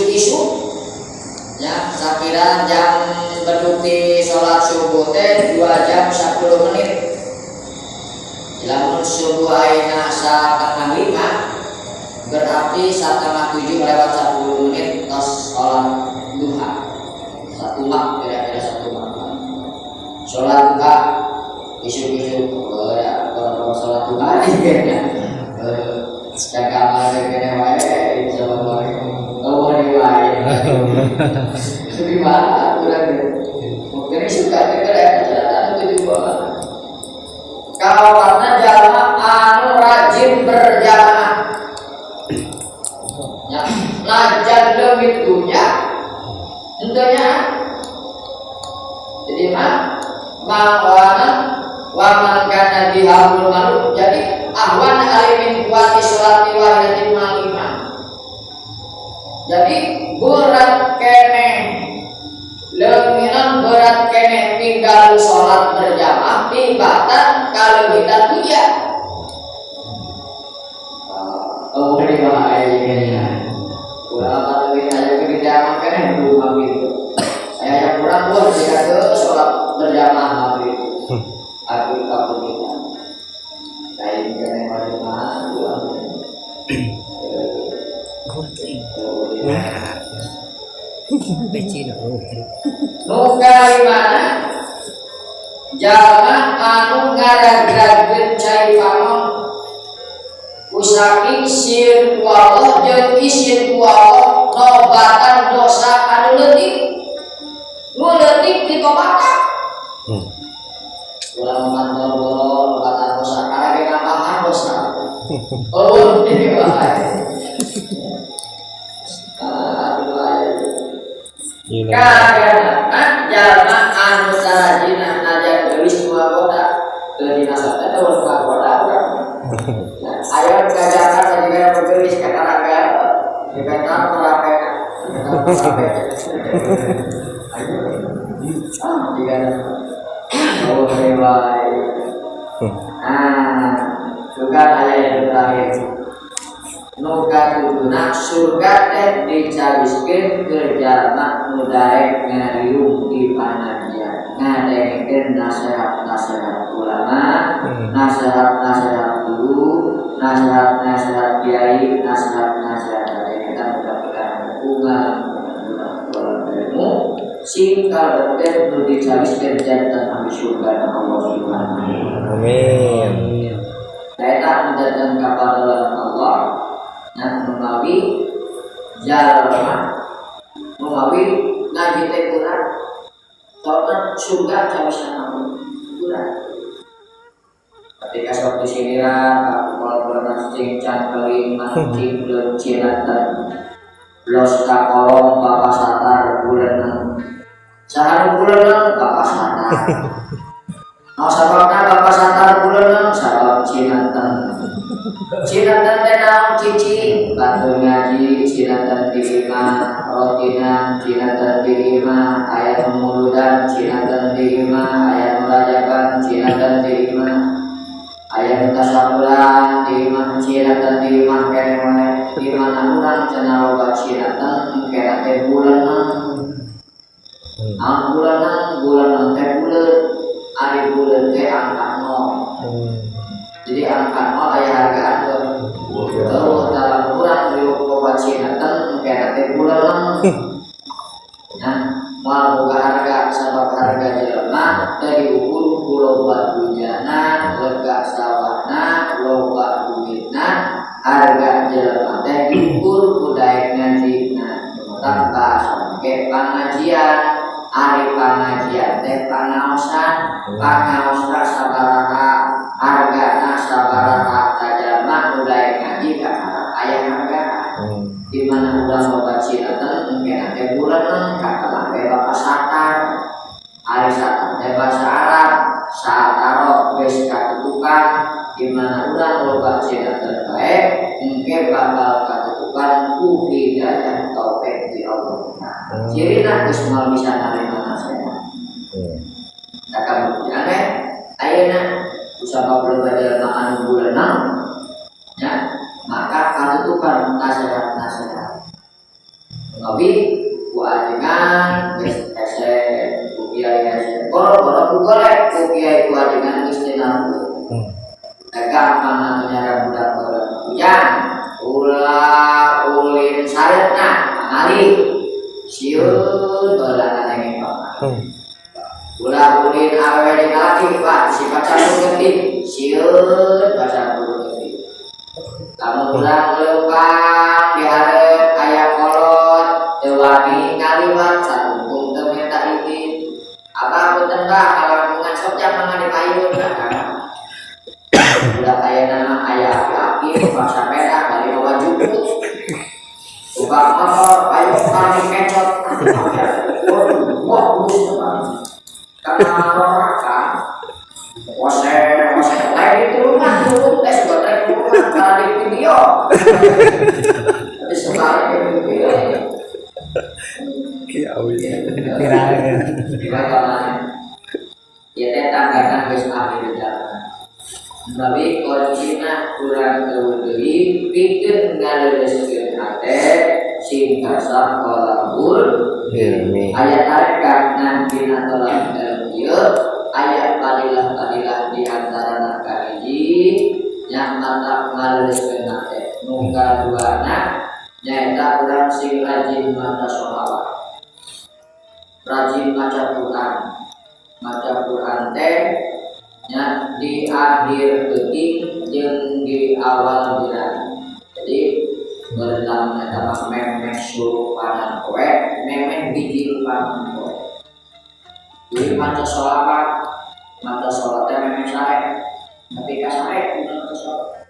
Isuk-isuk ya, sakira jam beduk di sholat subuh teh 2 jam 10 menit. Lamun subuh ayeuna 4.30, berarti 6.30 lewat 10 menit tos sholat duha satu mak, kira-kira satu mak sholat duha isuk-isuk. Oh ya, kalau sholat duha jaga kene wae, insyaallah. Oh, ini wae. Itu gimana aturan gitu. Mungkin suka kita ya perjalanan itu juga. Kaopatna, jalma anu rajin berjamaah. Ya, najan leungit dunya henteu nya. Jadi mah mawana wa man kana bihamul malu, jadi ahwan alaihi min fawati sholati wahidatin ma'al imam. Jadi berat keneh leunginan, berat keneh tinggal sholat berjamaah tibatan kaleungitan dunya. Oh, ini bahaya ini. Kurang apa lagi aja ke jangan keneh belum gitu. Saya yang kurang buat jika ke sholat berjamaah maghrib. Aku kampung kita. Lain keneh mana kurang. Nah. Becin. Nu kalimana, jalma anu ngaragragkeun cai panon ku saking sieun ku Allah jeung isin ku Allah nobatan dosa anu leutik, nu leutik ditobatan. Urang mantol bolol nobatan dosa karena ge nambahan dosa. Oh, ini wae. Ah, aduh, aduh. Iya. Kagenepna, jalma anu sarajina najan geulis nu ngagoda. Teu dina teh nu ngagoda urang. Nah, ayo ka Jakarta juga nu geulis ka Taraga. Di kata merape. Merape. Ah, jika oh, wae. Ah, juga aya yang terakhir. Nu katujuna, surga teh dicawiskeun ke jalma nu daek ngariung di pangajian, ngadengekeun nasihat-nasihat ulama, nasihat-nasihat guru, nasihat-nasihat kiai, nasihat-nasihat kita. Mudah-mudahan bunga ilmu sing kalebet nu dicawiskeun janten ahli surga Allah Subhanahu wa taala. Amin. Eta mendatang kepada Allah. Nah, menawi jalma menawi ngaji teh kurang, soalnya surga cawisna kurang. Ketika sok disiniran aku kalau cing cangkeling mancing leunciran los ka kolong Bapak Satar buleuneng. Saha nu buleuneng? Bapak Satar. Nah, sababna Bapak Satar buleuneng sabab cinenten. Cinenten teh naon? Cicing batu ngaji cinenten di imah, rotinan cinenten di imah, aya nu muludan cinenten di imah, aya nu rajaban cinenten di imah, aya nu tasakuran di imah, cinenten di imah keneh wae. Di mana urang cenah loba cinenten kena teh buleuneng. Naon buleuneng? Buleuneng teh buleut. Ari buleut teh angka 0. Jadi angka 0 aya hargaan tuh. Oh, dalam urang loba cinenten kena teh buleuneng. Nah, moal boga harga, sabab harga jelema teu diukur ku loba dunyana, lega sawahna, loba duitna. Harga jelema teh diukur ku daek ngajina. Tanpa ke pangajian. Ari pangajian teh pangaosan, pangaosna sabaraha, hargana sabaraha? Ka jalma nu daek ngaji kakara aya harga. Di mana urang loba cinenten engke teh buleuneng katelah we Bapak Satar. Ari satar teh bahasa Arab, sataro geus katutupan. Di mana urang loba cinenten bae engke bakal katutupan ku hidayah taufik di Allah. Cirina geus moal bisa narima nasihat. Tak kabuktian we ayeuna kusabab loba jelema anu buleuneng ya, maka katutupan nasihat-nasihat. Ngawi Upami ku ajengan geus hese, ku kiai hese, boro-boro ku golek, ku kiai ku ajengan geus teu. Gampang atuh nyara budak baheula. Ujang ulah ulin sareutna pangali sieun baheula ngadenge bapak. Ulah ulin awewe jeung lalaki, Pak, si pacar geuting sieun pacar geuting. Lamun urang leumpang di hareup aya kolot teu wani ngaliwat satungtung teu minta izin. Abah, punten bah, kalangkungan sok jang mangga di payun. Udah aya nama aya aki-aki numpak sepeda bari mawa jukut. Tukang motor ayo kami kecot. Wah, karena roraka wase wase lain di turunan turun tes gotrek turunan karena di video tapi sekali di video. Kiawi. Viral. Gimana ya teh tanggapan geus akhir zaman. Tapi kuncina kurang euweuh deui pikeun ngaleureuskeun hate sing kasar tolabul ilmi. Aya tarekat ngan dina tolab ilmu ieu aya fadilah-fadilah di antarana kahiji nya mata ngaleureuskeun hate, nu kaduana nyaeta urang sing rajin maca sholawat, rajin maca Quran. Maca Quran teh nya di akhir peuting jeung di awal bulan. Jadi berenang eta mah memeh suruh panan poe, memeh bijil panan poe. Jadi maca sholawat, maca sholawat teh memeh sare, tapi ka sare maca sholawat.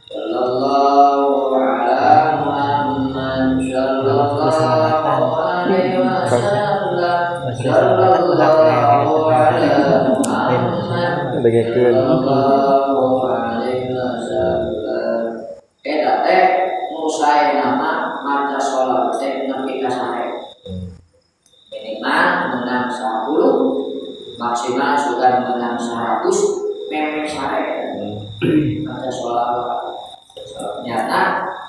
Sallallahu ala Muhammad sallallahu alaihi wasallam, sallallahu ala Muhammad Dengekeun. sallallahu alaihi wasallam. Eta teh nu saena mah maca sholawat teh nepi ka sare. Minimal menang 10, maksimal sudah menang 100, memeh sare maca sholawat. Nyata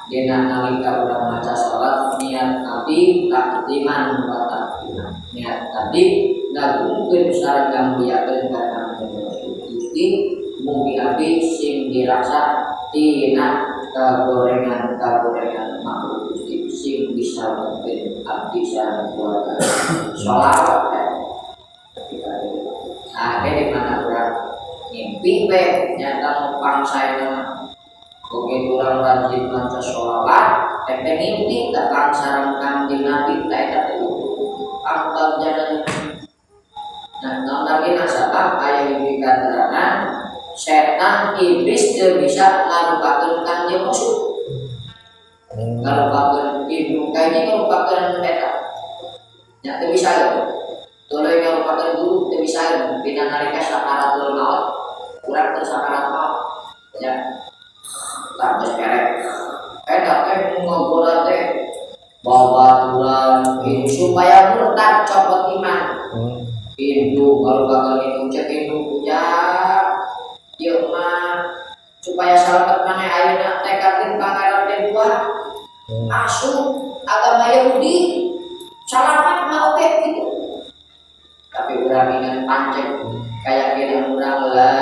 dina nalika urang maca sholawat niat abdi takdiman wa takdiman, niat abdi ngagungkeun sareng ngamuliakeun ka Kangjeng Rasul. Gusti, mugi abdi sing dirasa tina kagorengan-kagorengan makhluk Gusti, sing bisa mungkin abdi sareng keluarga sholawat teh. Nah, di mana urang ngimpi we nyata nu pangsaena mah begitu urang rajin maca sholawat teh teh ngimpi tepang sareng Kangjeng Nabi teh eta teh pangbagjana. Nah, naon lagi nasabah aya hiji katerangan setan iblis teu bisa ngarupakeun Kangjeng Rasul. Ngarupakeun ibu kayaknya ngarupakeun eta nya teu bisa gitu. Tuluy ngarupakeun guru teu bisa gitu. Dina nalika sakaratul maut urang teu sakarat maut nya tah geus kerek eta teh ngobrol teh babaturan gitu supaya murtad copot iman. Hindu ngarupakeun itu cek Hindu punya ieu mah supaya salamet maneh ayeuna tekadkeun pangeran teh dua, asup agama Yahudi salamet mah oke gitu. Tapi urang ingat pancet keyakinan urang la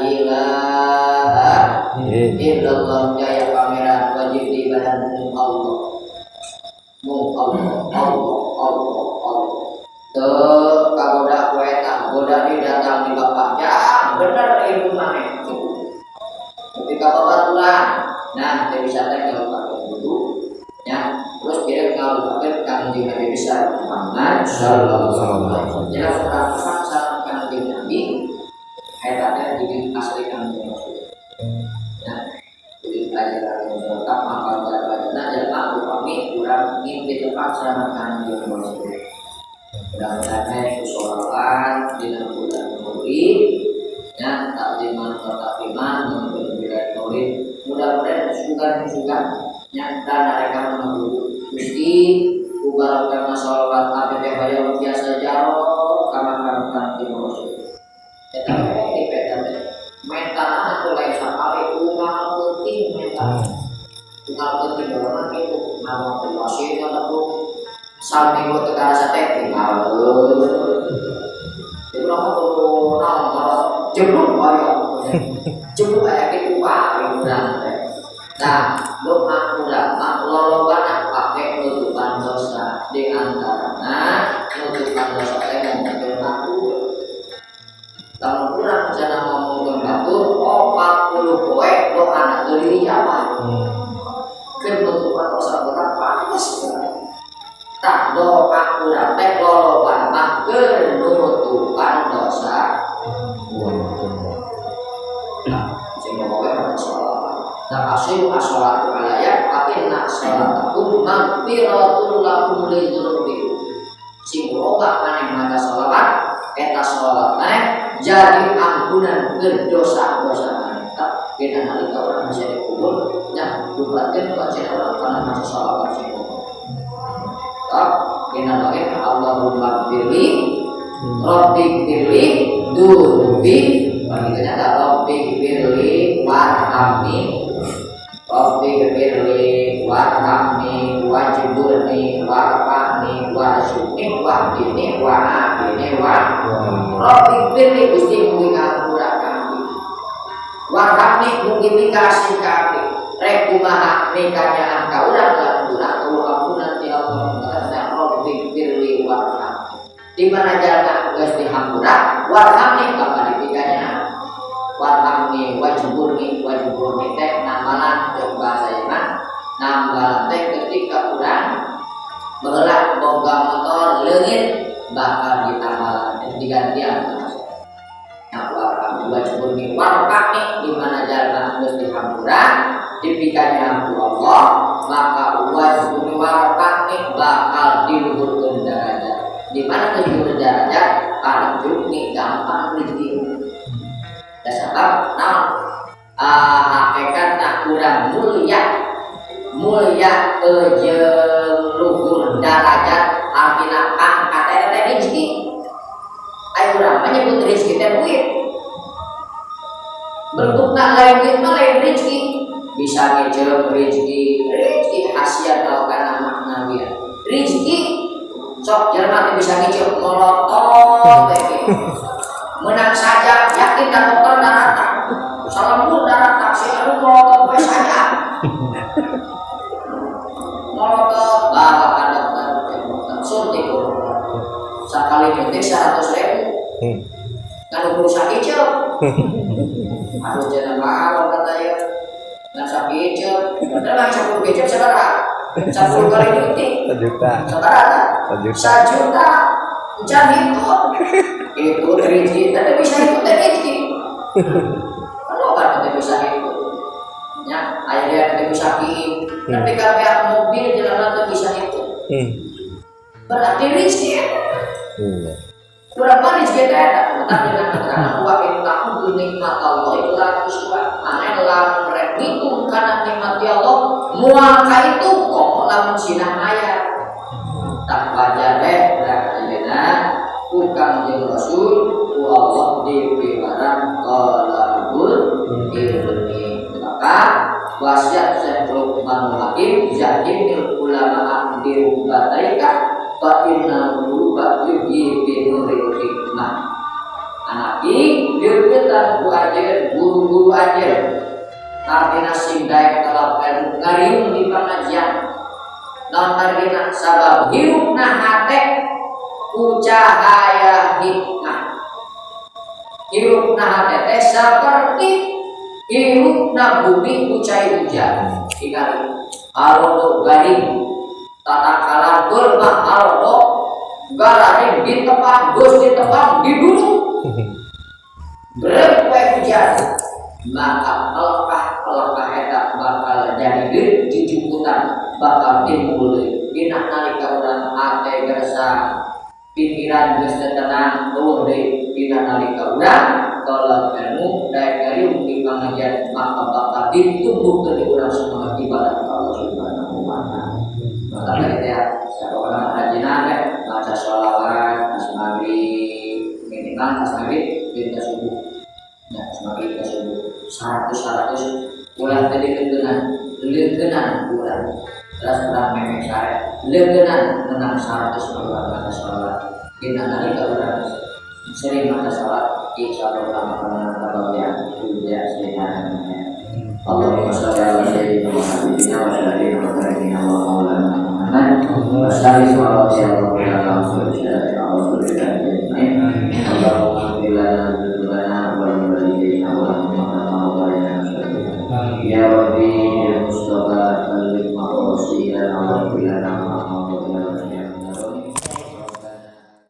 ilaha illallah jaya pangeran wajib diibadah mung Allah, mung Allah, Allah, Allah, Allah. Teu kagoda ku eta goda di datang di bapak ya bener ibu maneh tapi ka babaturan. Nah, teu bisa teh ngalupakeun dulu ya terus kira ngalupakeun Kangjeng Nabi besar Muhammad sallallahu alaihi wasallam. Ya urang sareng Kangjeng Nabi eta teh jadi asli Kangjeng Rasul ya. Jadi ajaran yang tetap maka jawabannya jalma upami urang ngimpi tepat sareng Kangjeng Rasul. Mudah-mudahan sholawat dina bulan Maulid ya takziman wa takriman bulan Maulid mudah-mudahan sugan-sugan nyata mereka menunggu Gusti kubarokah sholawat abdi teh hoyong biasa jaro ka makam Kangjeng Rasul. Eta we di peta teh mental atuh lain sakali unggal peuting mental unggal peuting bawa gitu nama yasin kata. Saminggu teu karasa teh tinggal. Jadi urang mah kudu naon kalau jeblok aya. Jeblok aya kitu wae urang teh. Nah, doa urang mah lolobana pake nutupan dosa. Di antarana nutupan dosa teh ngomongkeun batur. Lamun urang cenah ngomongkeun batur 40 poe doana teu dijawab. Keur nutupan dosa urang panas. Tah doa urang teh lolobana mah keur nutupan dosa. Nah, sing ngomong pada sholawat. Nah, asiru as-sholatu alaya fa inna sholatakum maghfiratul lakum li dzunubikum. Sing loba maneh maca sholawat, eta sholawat maneh jadi ampunan keur dosa-dosa maneh. Tak dina nalika urang bisa dikubur, nya lupakeun ku cenah urang kana maca sholawat sing loba. Tak dina oge Allahumma firli, Rabbi firli, dzunubi, begitu nya Rabbi firli warhamni, Rabbi firli warhamni wajburni warfa'ni warzuqni wahdini wa'afini wa Rabbi firli Gusti mugi ngahampura ka abdi, warhamni mugi mikasih ka abdi, rek kumaha mikanyaah ka urang lamun urang eueuh ampunan ti Allah. Kata Rabbi firli warhamni, di mana jalma geus dihampura warhamni bakal dipikanya warhamni wajburni. Wajburni teh nambalan teh bahasa ieu nambalan teh ketika urang baheula boga motor leungit bakal ditambalan teh digantian. Nah, warhamni wajburni warhamni di mana jalma geus dihampura dipikanya ku Allah maka wajburni warhamni bakal diluhurkeun derajat. Di mana luhur derajat warzuqni gampang rezeki. Da sabab naon hakikatna urang mulia mulia jeung luhur derajat artina pangkat eta teh rezeki. Aya urang mah nyebut rezeki teh duit, bentukna lain duit mah lain rezeki. Bisa ngecep rezeki, rezeki khasiat atau kana makna rezeki. Sok jelema teh bisa ngecep molotot teh menang saja yakin dan dokter darata salembur darata si anu molotot we saja molotot bawa ka dokter, dokter suntik sakali nyuntik 100.000. Kan ukur sakiceup, aduh jangan mahal kata ya ngan sakiceup, padahal mah 10 kecap sabaraha 10 kali nyuntik? Sejuta. Sabaraha? Sejuta. Sejuta. Jangan itu rezeki tapi bisa itu rezeki kalau kan kita bisa itu ya akhirnya kita bisa kiim tapi kalau pihak mobil jalan nanti bisa itu berarti rezeki ya. Berapa rezeki itu ada tetapi dengan keterangan wa in ta'uddu nikmat Allah itu la tuhsuha mana lamun rek ngitung kana nikmat ya Allah moal ka itu kok lamun sinah aya tak wajar deh berarti ayeuna ku Kangjeng Rasul ku Allah dipiwarang talabul ilmi. Maka wasiat Syekh Luqman Hakim zahinil ulama dirubataika fa innal quluba yuhyi bi nuril hikmah. Anaki diuketan ku anjeun guru-guru anjeun artina sing daek talab ilmu ngariung di pengajian naon margina sabab hirupna hate ku cahaya hikmah. Hirupna hate teh saperti hirupna bumi ku cai hujan. Tingali harodo garing tatakalan mah harodo gararing ditepang geus ditepang diduluk berapa hujan maka pelekah-pelekah eta bakal jadi deui jujumputan bakal timbul deui. Dina nalika urang hate gersang pikiran geus teu tenang eueuh deui dina nalika urang tolak ilmu daek ngariung di pangajian maka bakal ditumbuhkeun di urang semangat ibadah ka Allah Subhanahu wa taala. Maka tadi ya siapa orang rajina teh baca sholawat pas maghrib minimal pas maghrib kita subuh ya pas maghrib kita subuh 100 100 ulah tadi leungeunnan leungeunnan urang. Terus urang memek sare leungeunnan menang 100 urang maca sholawat. Dina nalika urang sering maca sholawat, insyaallah urang bakal menang kebahagiaan dunia sehat. Allahumma sholli ala sayyidina wa habibina wa syafi'ina wa karibina wa maulana Muhammad wa sallim wa radhiyallahu ta'ala anhu.